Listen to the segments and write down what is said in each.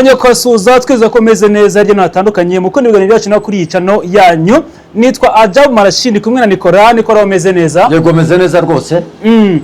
Twongeye kubasuhuza, twizeye ko meze neza hirya no hatandukanye mukunda ibiganiro byacu no kuri iyi channel yanyu. Nitwa Ajabu Marashi, kumwe na Nikora. Nikora, umeze neza? Yego, meze neza rwose.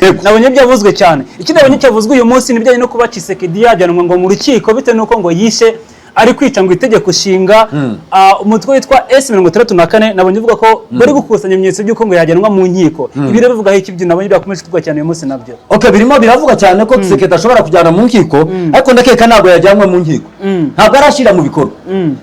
Yego. Nabonye byavuzwe cyane. Ikindi nabonye cyavuzwe uyu munsi ni ibijyanye no kuba Tshisekedi yajyanwa ngo mu rukiko bitewe n'uko ngo yishe, ari kwica ngo itegeko nshinga. Umutwe witwa S64 nabonye uvuga ko bari gukusanya ibimenyetso by'uko ngo yajyanwa mu nkiko. Ibi rero bivugaho iki? Ibyo nabonye byakomeje kuvugwa cyane uyu munsi nabyo. Okay, birimo biravuga cyane ko Tshisekedi ashobora kujyana mu nkiko, ariko ndakeka ntabwo yajyanwe mu nkiko. Ntabwo arashyira mu bikorwa.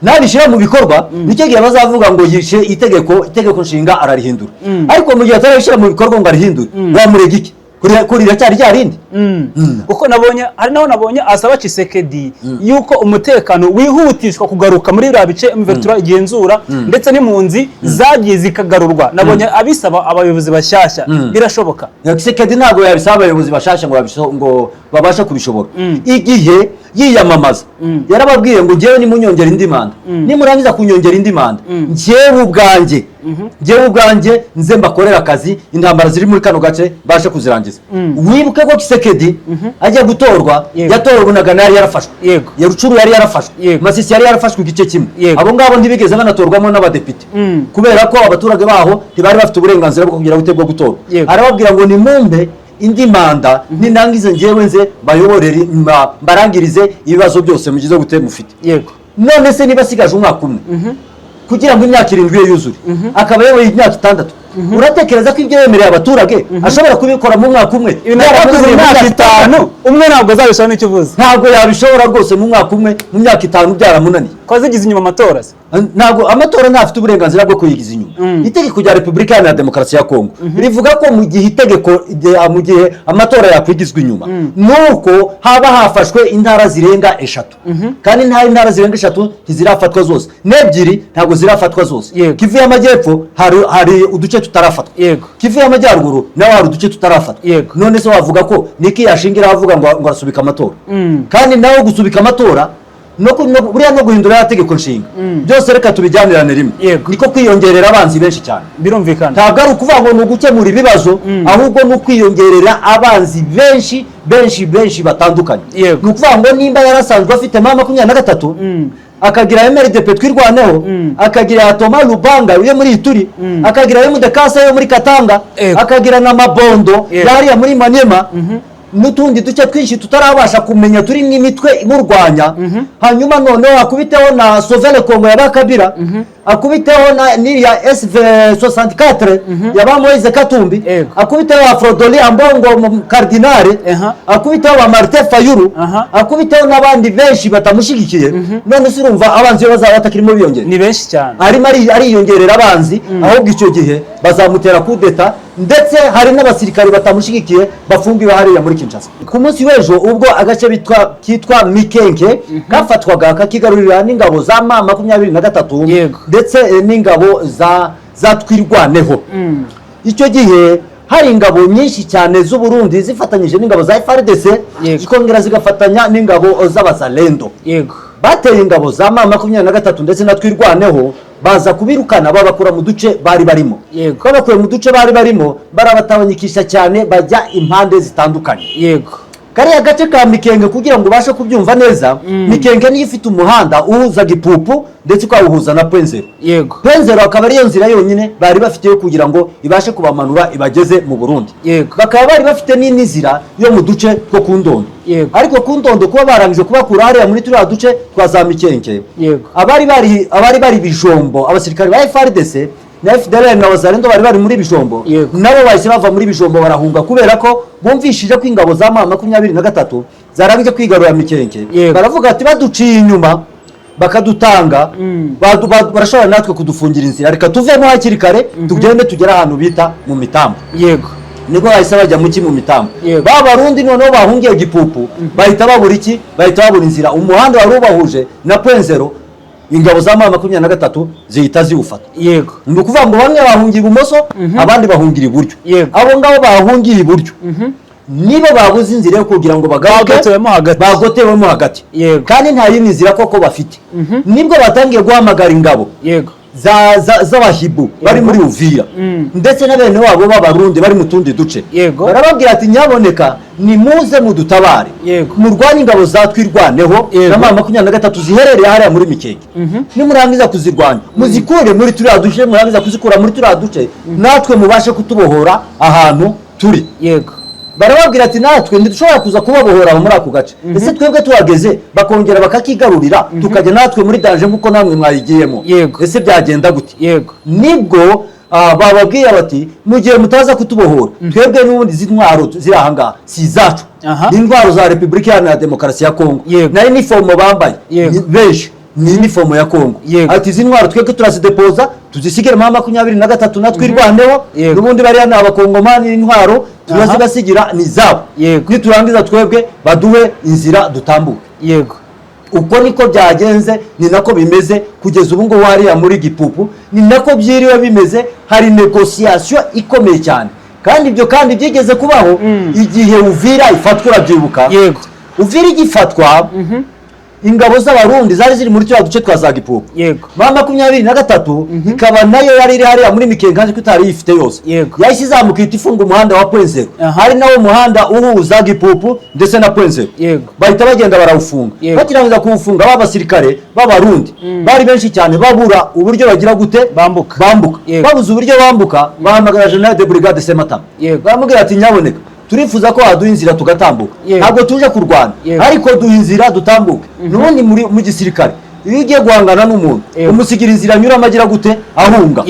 Nabishyira mu bikorwa, nicyo gihe bazavuga ngo yishe itegeko nshinga, ararihindura. Ariko mu gihe atarabishyira mu bikorwa ngo arihindure, wamurega iki? Kuri riracyari rya rindi. Kuko nabonye hari naho nabonye asaba Tshisekedi yuko umutekano wihutishwa kugaruka muri biriya bice M23 igenzura, ndetse n'impunzi zagiye zikagarurwa. Nabonye abisaba abayobozi bashyashya. Birashoboka? Tshisekedi ntabwo yabisaba abayobozi bashasha ngo babashe kubishobora. Igihe yiyamamaza yarababwiye ngo: "Njyewe nimunyongera indi manda, nimurangiza kunyongera indi manda, njyewe ubwanjye nze mbakorera akazi, intambara ziri muri kano gace mbashe kuzirangiza." Wibuke ko Tshisekedi ajya gutorwa, yatowe Bunagana yari yarafashwe, ya Rutshuru yari yarafashwe, Masisi yari yarafashwe igice kimwe. Abo ngabo ntibigeze banatorwamo n'abadepite kubera ko abaturage baho ntibari bafite uburenganzira bwo kugira gute, bwo gutorwa. Arababwira ngo: "Nimumpe indi manda, nindangize njyewe nze bayoborere, mbarangirize ibibazo byose mugize gute, mufite." None se niba asigaje umwaka umwe kugira ngo imyaka 7 ye yuzure, akaba ayoboye imyaka 6, uratekereza ko ibyo yemereye abaturage ashobora kubikora mu mwaka umwe? Ibintu yakoze mu myaka 5 umwe ntabwo azabishobora, n'icyo uvuze. Ntabwo yabishobora rwose mu mwaka umwe, mu myaka 5 byaramunaniye. Ko azigize inyuma amatora se? Ntabwo amatora, ntafite uburenganzira bwo kuyigiza inyuma. Itegeko rya Repubulika Iharanira Demokarasi ya Kongo rivuga ko mu gihe itegeko mu gihe amatora yakwigizwa inyuma, nuko haba hafashwe intara zirenga 3, kandi nta intara zirenga 3 ntizirafatwa zose, n'ebyiri ntabwo zirafatwa zose. Kivu y'Amajyepfo hari uduce tutarafatwa. Kivu y'Amajyaruguru naho hari uduce tutarafatwa. None se wavuga ko niki yashingira avuga ngo arasubika amatora? Kandi nawe gusubika amatora no buriya no guhindura ya tegeko nshinga, byose reka tubijyanirane rimwe. Niko kwiyongerera abanzi benshi cyane. Ntabwo ari ukuvuga ngo ni ugukemura ibibazo, ahubwo ni ukwiyongerera abanzi benshi benshi benshi batandukanye. Ni ukuvuga ngo nimba yarasanzwe afite M23, akagira MRDP Twirwaneho, akagira Thomas Lubanga yo muri Ituri, akagira MDKS yo muri Katanga, akagira na Mabondo yariya muri Maniema n'utundi duce twinshi tutarabasha kumenya turimo imitwe imurwanya, hanyuma noneho akubiteho na Sauver le Congo ya ba Kabila, akubiteho na n'iriya SV64 ya ba Moise Katumbi, akubiteho Fridolin Ambongo mu cardinal, akubiteho ba Martin Fayulu, akubiteho n'abandi benshi batamushyigikiye, none se urumva abanzi be bazaba batakirimo biyongera? Ni benshi cyane. Arimo ariyongerera abanzi. Ahubwo icyo gihe bazamutera kudeta, ndetse hari n'abasirikari batamushyigikiye bafungiwe hariya muri Kinshasa. Ku munsi w'ejo ubwo agace kitwa Mikenke kafatwaga, kakigarurira n'ingabo za M23 ndetse n'ingabo za Twirwaneho, icyo gihe hari ingabo nyinshi cyane z'u Burundi zifatanyije n'ingabo za FARDC, zikongera zigafatanya n'ingabo z'Abazalendo. Bateye ingabo za M23 ndetse na Twirwaneho, baza kubirukana, babakura mu duce bari barimo. Babakuye mu duce bari barimo, barabatabanyikisha cyane, bajya impande zitandukanye. Kariya gace ka Mikenge, kugira ngo ubashe kubyumva neza, Mikenge niyo ifite umuhanda uhuza Gipupu ndetse ukawuhuza na Point Zéro. Point Zéro akaba ariyo nzira yonyine bari bafite yo kugira ngo ibashe kubamanura ibageze mu Burundi. Bakaba bari bafite n'indi nzira yo mu duce two ku Ndondo. Ariko ku Ndondo, kuba barangije kubakura hariya muri turiya duce twa za Mikenke, abari bari Bijombo, abasirikare ba FARDC na FDLR na Wazalendo bari bari muri Bijombo, nabo bahise bava muri Bijombo barahunga, kubera ko bumvishije ko ingabo za M23 zarangije kwigarurira Mikenke. Baravuga ati: "Baduciye inyuma bakadutanga, barashobora natwe kudufungira inzira, reka tuvemo hakiri kare, tugende tugere ahantu bita mu Mitambo." Nibwo bahise bajya mu ki, mu Mitambo. Ba Barundi noneho bahungiye Gipupu bahita babura iki, bahita babura inzira. Umuhanda wari ubahuje na Point Zéro, ingabo za M23 zihita ziwufata. Ni ukuvuga ngo bamwe bahungira ibumoso, abandi bahungira iburyo. Abo ngabo bahungiye iburyo nibo babuze inzira yo kugira ngo bagaruke. Bagotewemo hagati. Bagotewemo hagati. Kandi nta yindi nzira koko bafite. Nibwo batangiye guhamagara ingabo. z'abahibu bari muri Uvira ndetse na bene wabo b'Abarundi bari mu tundi duce. Barababwira ati: "Nyaboneka nimuze mudutabare, murwanye ingabo za Twirwaneho na M23 ziherereye hariya muri Mikenge. Nimurangiza kuzirwanya, muzikure muri turiya duce. Murangiza kuzikura muri turiya duce, natwe mubashe kutubohora ahantu turi." Barababwira ati: "Natwe ntidushobora kuza kubabohora aho muri ako gace. Ese twebwe tuhageze bakongera bakakigarurira, tukajya natwe muri danger nk'uko namwe mwayigiyemo, ese byagenda gute?" Nibwo bababwiye bati: "Mu gihe mutaza kutubohora, twebwe n'ubundi izi ntwaro ziri aha ngaha si izacu, ni intwaro za Repubulika Iharanira Demokarasi ya Kongo na inifomo bambaye benshi ni inifomo ya Kongo." Ati: "Izi ntwaro twebwe turazidepoza, tuzisigire M23 natwe Twirwaneho. N'ubundi bariya ni Abakongomani, intwaro turazibasigira, ni izabo. Niturangiza twebwe baduhe inzira dutambuke." Uko niko byagenze, ni nako bimeze kugeza ubu ngubu hariya muri Gipupu, ni nako byiriwe bimeze. Hari négociation ikomeye cyane, kandi ibyo kandi byigeze kubaho igihe Uvira ifatwa, urabyibuka? Yego. Uvira igifatwa, ingabo z'Abarundi zari ziri muri turiya duce twa za Gipupu. M23 ikaba nayo yari iri hariya muri Mikenke, ko itari yifite yose. Yahise izamuka, ihita ifunga umuhanda wa Point Zéro, hari nawo muhanda uhuza Gipupu ndetse na Point Zéro. Bahita bagenda barawufunga. Bakirangiza kuwufunga, ba basirikare b'Abarundi bari benshi cyane, babura uburyo bagira gute? Bambuka. Bambuka. Babuze uburyo bambuka, bahamagara Général de Brigade Sematama. Baramubwira ati: "Nyaboneka turifuza ko waduha inzira tugatambuka. Ntabwo tuje kurwana, ariko duha inzira dutambuke." N'ubundi mu gisirikare, iyo ugiye guhangana n'umuntu, umusigira inzira anyuramo agira gute? Ahunga.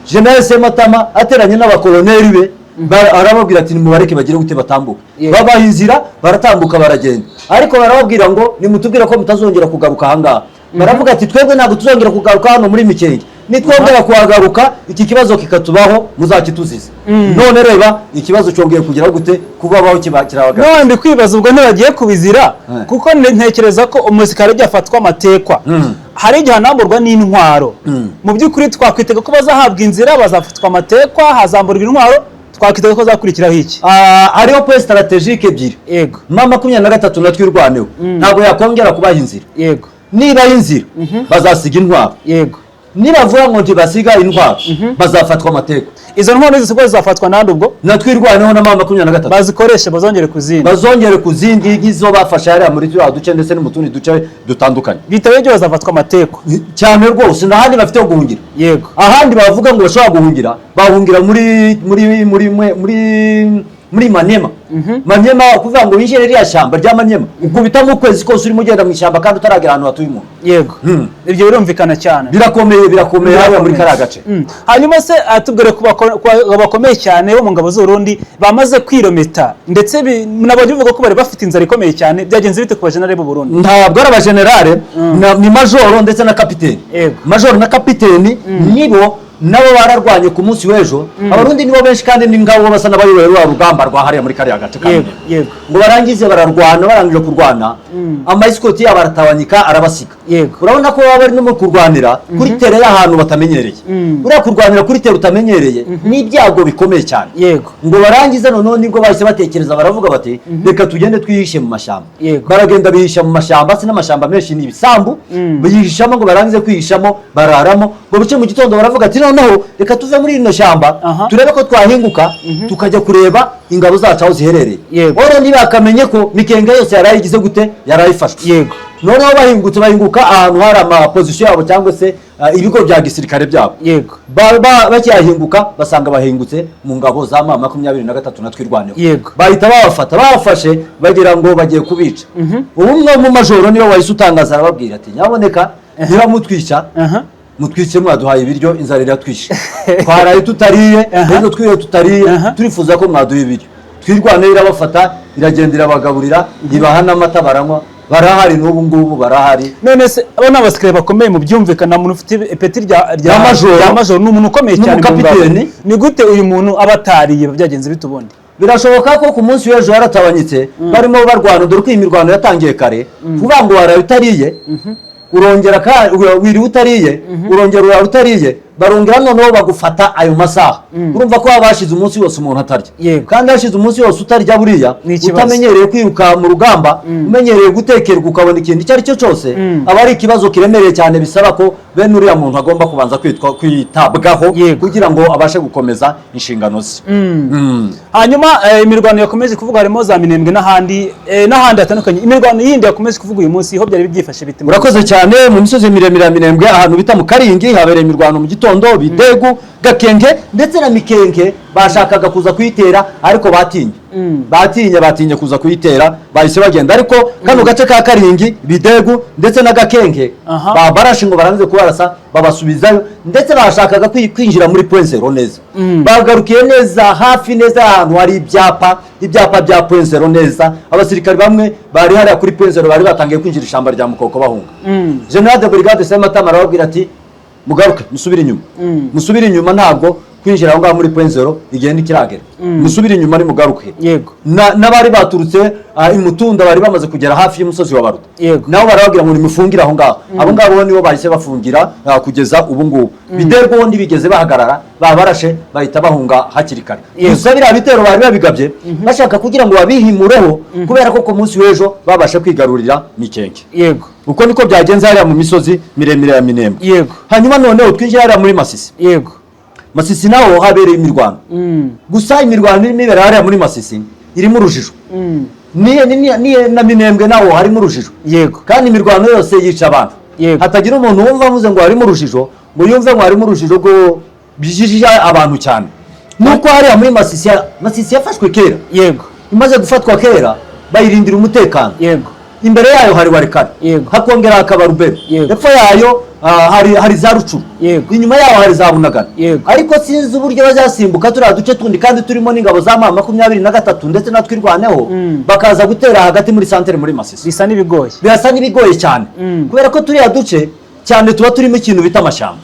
Général Sematama ateranye n'abakoloneli be, arababwira ati: "Nimubareke bagire gute? Batambuke." Babaha inzira, baratambuka, baragenda, ariko barababwira ngo: "Nimutubwire ko mutazongera kugaruka ahangaha." Baravuga ati: "Twebwe ntabwo tuzongera kugaruka hano muri Mikenge. Nitwongera kuhagaruka, iki kibazo kikatubaho, muzakituzize." None reba ikibazo cyongeye kugira gute? Kubabaho, kiba kirabagaruka. None ndi kwibaza, ubwo ntibagiye kubizira? Kuko ntekereza ko umusirikare agiye afatwa amatekwa, hari igihe anamburwa n'intwaro. Mu by'ukuri twakwitega ko bazahabwa inzira, bazafatwa amatekwa, hazamburwa intwaro, twakwitega ko hazakurikiraho iki? Hariho points stratégiques ebyiri. M23 na Twirwaneho ntabwo yakongera kubaha inzira. Niba inzira, bazasiga intwaro. Nibavuga ngo ntibasiga intwaro, bazafatwa amateka. Izo ntwaro zose zizafatwa nande ubwo? Na Twirwaneho na M23. Bazikoreshe, bazongere ku zindi. Bazongere ku zindi nk'izo bafashe hariya muri turiya duce ndetse no mu tundi duce dutandukanye. Bitewe ibyo bazafatwa amatekwa. Cyane rwose, nta handi bafite ho guhungira. Ahandi bavuga ngo bashobora guhungira, bahungira muri Maniema. Maniema, kuvuga ngo winjire ririya shyamba rya Maniema, ukubitamo ukwezi kose urimo ugenda mu ishyamba kandi utaragera ahantu hatuye umuntu. Ibyo birumvikana cyane. Birakomeye, birakomeye hariya muri kariya gace. Hanyuma se tubwire ku bakomeye cyane bo mu ngabo z'Uburundi bamaze kwirometa, ndetse nabonye bivuga ko bari bafite inzara ikomeye cyane. Byagenze bite ku bajenerali b'u Burundi? Ntabwo ari abajenerale, ni majoro ndetse na kapiteni. Majoro na kapiteni nibo nabo bararwanye ku munsi w'ejo. Abarundi nibo benshi kandi ni ngabo basa n'abayoboye ruriya rugamba rwa hariya muri kariya gace ka Minembwe. Ngo barangize bararwana, barangije kurwana, ama escorte yabo aratabanyika, arabasiga. Urabona ko baba bari no mu kurwanira kuri terrain y'ahantu batamenyereye. Buriya kurwanira kuri terrain utamenyereye ni ibyago bikomeye cyane. Ngo barangize, noneho nibwo bahise batekereza, baravuga bati: "Reka tugende twihishe mu mashyamba." Baragenda bihisha mu mashyamba, si n'amashyamba menshi, ni ibisambu bihishamo. Ngo barangize kwihishamo, bararamo. Ngo buce mu gitondo, baravuga ati: "Noneho reka tuve muri rino shyamba, turebe ko twahinguka tukajya kureba ingabo zacu aho ziherereye." Oro ntibakamenye ko Mikenge yose yarayigize gute? Yarayifashwe. Noneho bahingutse, bahinguka ahantu hari ama positions yabo cyangwa se ibigo bya gisirikare byabo. Bakihahinguka, basanga bahingutse mu ngabo za M23 na Twirwaneho. Bahita babafata. Babafashe bagira ngo bagiye kubica. Ubu umwe mu majoro niwe wahise utangaza, arababwira ati: "Nyaboneka niba mutwica, mutwice mwaduhaye ibiryo, inzara iratwishe, twaraye tutariye, ejo twiriwe tutariye, turifuza ko mwaduha ibiryo." Twirwaneho irabafata, iragenda irabagaburira, ibaha n'amata baranywa. Barahari n'ubu ngubu, barahari. None se abo ni abasirikare bakomeye mu byumvikana, umuntu ufite ipeti rya Rya majoro. Rya majoro, ni umuntu ukomeye cyane mu ngabo. N'umukapiteni. Ni gute uyu muntu aba atariye? Byagenze bite ubundi? Birashoboka ko ku munsi w'ejo yaratabanyitse barimo barwana, dore ko iyi mirwano yatangiye kare. Kuvuga ngo waraye utariye, urongera wiriwe utariye, urongera urara utariye, Barongera noneho bagufata ayo masaha. Urumva ko haba hashize umunsi wose umuntu atarya. Kandi hashize umunsi wose utarya, buriya Ni ikibazo. utamenyereye kwiruka mu rugamba, umenyereye gutekerwa ukabona ikintu icyo ari cyo cyose, aba ari ikibazo kiremereye cyane, bisaba ko bene uriya muntu agomba kubanza kwitabwaho kugira ngo abashe gukomeza inshingano ze. Hanyuma imirwano yakomeje kuvuga harimo za Minembwe n'ahandi, n'ahandi hatandukanye. Imirwano yindi yakomeje kuvuga uyu munsi ho byari byifashe bite? Urakoze cyane. Mu misozi miremire ya Minembwe, ahantu bita mu Karingi, habereye imirwano mu gitondo. Bidegu, Gakenke ndetse na Mikenke bashakaga kuza kuyitera, ariko batinye, batinye kuza kuyitera, bahise bagenda. Ariko kano gace ka Karingi, Bidegu ndetse na Gakenke, babarashe ngo barangize kubarasa babasubizayo. Ndetse bashakaga kwinjira muri Point Zero neza, bagarukiye neza hafi neza ahantu hari ibyapa bya Point Zero neza. Abasirikari bamwe bari hariya kuri Point Zero bari batangiye kwinjira ishyamba rya Mukoko bahunga. Général de Brigade Sematama arababwira ati: "Mugaruke, musubire inyuma, musubire inyuma, ntabwo kwinjira aho ngaho muri Point Zero igihe ntikiragera, musubire inyuma nimugaruke." N'abari baturutse i Mutunda bari bamaze kugera hafi y'umusozi wa Baruta, nabo barababwira ngo nimufungire aho ngaho. Abo ngabo nibo bahise bafungira kugeza ubu ngubu. Biterwa ubundi bigeze bahagarara, babarashe bahita bahunga hakiri kare. Gusa biriya bitero bari babigabye bashaka kugira ngo babihimureho, kubera ko ku munsi w'ejo babasha kwigarurira Mikenke. Uko niko byagenze hariya mu misozi miremire ya Minembwe. Hanyuma noneho twinjira hariya muri Masisi. Masisi naho habereye imirwano. Gusa imirwano irimo ibera hariya muri Masisi irimo urujijo. Niye na Minembwe naho harimo urujijo. Kandi imirwano yose yica abantu. Hatagira umuntu wumva avuze ngo harimo urujijo ngo yumve ngo harimo urujijo rwo bijijisha abantu cyane. Nuko hariya muri Masisi, Masisi yafashwe kera. Imaze gufatwa kera bayirindira umutekano. Imbere yayo hari Walikale, hakongera hakaba Rubero, epfo yayo hari za Rutshuru, inyuma yaho hari za Bunagana. Ariko sinzi uburyo bazasimbuka turiya duce tundi kandi turimo n'ingabo za M23 ndetse na Twirwaneho, bakaza gutera hagati muri santere muri Masisi. Bisa n'ibigoye. Birasa n'ibigoye cyane, kubera ko turiya duce cyane tuba turimo ikintu bita amashyamba.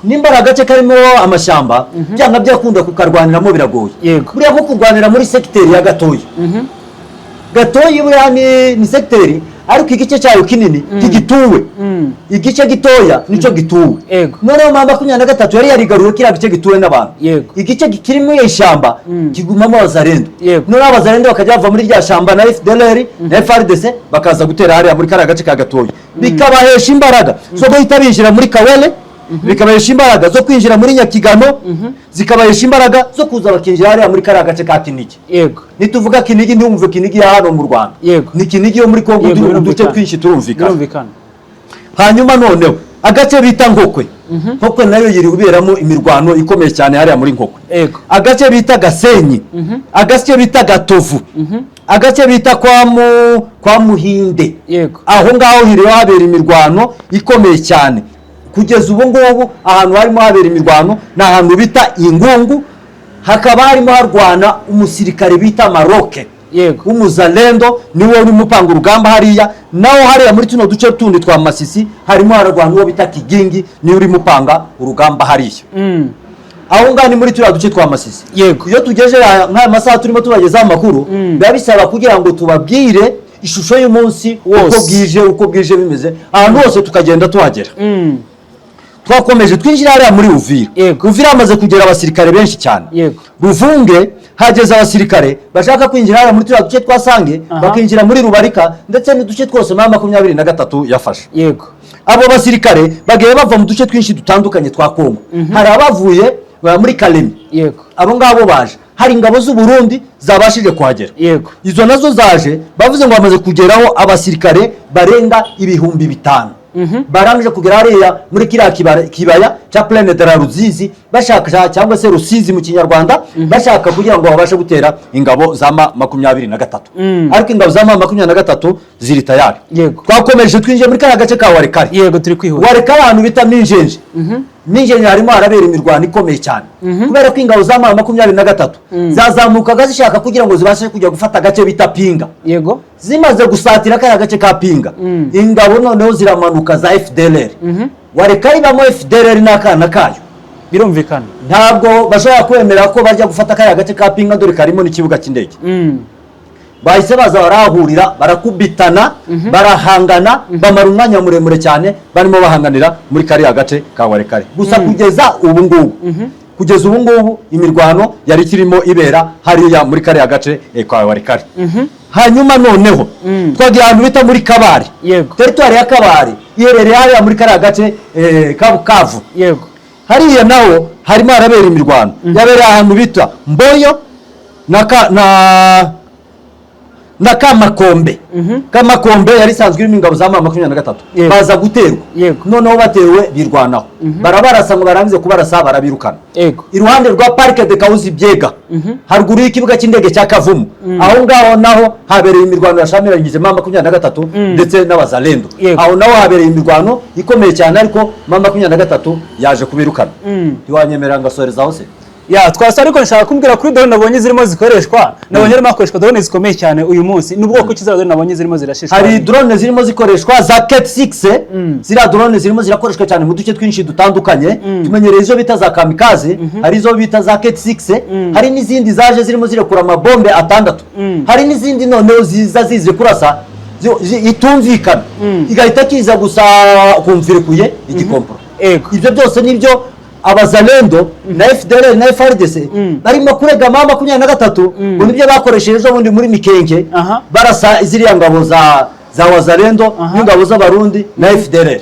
Nimba ari agace karimo amashyamba, byanga byakunda kukarwaniramo biragoye. Buriya nko kurwanira muri segiteri ya Gatoyi, Gatoyi buriya ni segiteri, ariko igice cyayo kinini ntigituwe, igice gitoya nicyo gituwe. Noneho M23 yari yarigaruye kiriya gice gituwe n'abantu. Igice kirimo ishyamba kigumamo Abazarendo. Noneho Abazarendo bakajya bava muri rya shyamba na FDLR na FARDC, bakaza gutera hariya muri kariya gace ka Gatoyi, bikabahesha imbaraga zo guhita binjira muri Kawele, bikabahesha imbaraga zo kwinjira muri Nyakigano, zikabahesha imbaraga zo kuza bakinjira hariya muri kariya gace ka Kinigi. Nituvuga Kinigi ntiwumve Kinigi ya hano mu Rwanda, ni Kinigi yo muri Kongo. Uduce twinshi turumvikana. Birumvikana. Hanyuma noneho agace bita Nkokwe, Nkokwe nayo yiri kuberamo imirwano ikomeye cyane hariya muri Nkokwe. Agace bita Gasenyi, agace bita Gatovu, agace bita kwa Muhinde, aho ngaho hiriwe habera imirwano ikomeye cyane. Kugeza ubu ngubu ahantu harimo habera imirwano ni ahantu bita Ingungu, hakaba harimo harwana umusirikare bita Maroke w'umuzalendo, niwe urimo upanga urugamba hariya. Naho hariya muri tuno duce tundi twa Masisi harimo hararwana uwo bita Kigingi, niwe urimo upanga urugamba hariya. Aho ngaho ni muri turiya duce twa Masisi. Iyo tugeje nk'aya masaha turimo tubagezaho amakuru, biba bisaba kugira ngo tubabwire ishusho y'umunsi uko Wose. bwije, uko bwije bimeze ahantu hose tukagenda tuhagera. Twakomeje twinjira hariya muri Uvira. Uvira hamaze kugera abasirikare benshi cyane. Ruvunge hageze abasirikare bashaka kwinjira hariya muri turiya duce twa Sange, bakinjira muri Rubarika ndetse n'uduce twose M23 yafashe. Abo basirikare bagiye bava mu duce twinshi dutandukanye twa Kongo. Hari abavuye muri Kalemi. Abo ngabo baje hari ingabo z'u Burundi zabashije kuhagera. Izo nazo zaje bavuze ngo bamaze kugeraho abasirikare barenga 5000, barangije kugera hariya muri kiriya kibaya cya Plaine de la Ruzizi bashaka, cyangwa se Rusizi mu Kinyarwanda, bashaka kugira ngo babashe gutera ingabo za M23. Ariko ingabo za M23 ziri tayari. Twakomeje twinjiye muri kariya gace ka Walikale. Yego, turi kwihuta. Walikale ahantu bita Minjenje, Minjenje harimo harabera imirwano ikomeye cyane, kubera ko ingabo za M23 zazamukaga zishaka kugira ngo zibashe kujya gufata agace bita Pinga. Zimaze gusatira kariya gace ka Pinga, ingabo noneho ziramanuka za FDLR. Walikale ibamo FDLR n'akana kayo. Ntabwo bashobora kwemera ko bajya gufata kariya gace ka Pinga, dore karimo n'ikibuga cy'indege. Bahise baza barahurira, barakubitana, barahangana, bamara umwanya muremure cyane barimo bahanganira muri kariya gace ka Walikale. Gusa kugeza ubu ngubu imirwano yari ikirimo ibera hariya muri kariya gace ka Walikale. Hanyuma noneho twagiye ahantu bita muri Kabare. Teritwari ya Kabare iherereye hariya muri kariya gace ka Bukavu. Hariya naho harimo harabera imirwano, yabereye ahantu bita Mboyo na Kamakombe. Kamakombe yari isanzwe irimo ingabo za M23, baza guterwa. Noneho batewe birwanaho, barabarasa, ngo barangize kubarasa barabirukana. Iruhande rwa Parc de Kahuzi Biega, haruguru y'ikibuga cy'indege cya Kavumu, aho ngaho naho habereye imirwano yashamiranyije M23 ndetse n'Abazalendo. Aho naho habereye imirwano ikomeye cyane, ariko M23 yaje kubirukana. Ntiwanyemerera ngasorezaho se? Ya, twasa, ariko nshaka kumbwira kuri drone nabonye zirimo zikoreshwa. Nabonye harimo hakoreshwa drone zikomeye cyane uyu munsi. Ni ubwoko ki za drone nabonye zirimo zirashishwa? Hari drone zirimo zikoreshwa za Cat 6. Ziriya drone zirimo zirakoreshwa cyane mu duce twinshi dutandukanye. Tumenyereye izo bita za kamikaze, hari izo bita za Cat 6, hari n'izindi zaje zirimo zirekura amabombe atandatu, hari n'izindi noneho ziza zizi kurasa itumvikana, igahita kiza gusa ukumva irekuye igikomporo. Ibyo byose nibyo Abazalendo na FDLR na FARDC barimo kurega M23 ngo nibyo bakoresheje ejo bundi muri Mikenke, barasa ziriya ngabo za Wazalendo n'ingabo z'Abarundi na FDLR.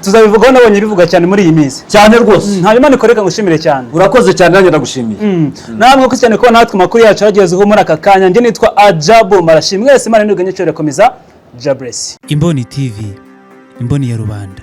Tuzabivugaho, nabonye bivuga cyane muri iyi minsi. Cyane rwose. Hanyuma nikoreka ngushimire cyane. Urakoze cyane, nanjye ndagushimiye. Namwe ko cyane kuba natwe amakuru yacu yagezeho muri aka kanya. Njye nitwa Ajabu Marashi. Mwese Imana niruganye cyo irakomeza. Jabresi. Imboni TV, imboni ya rubanda.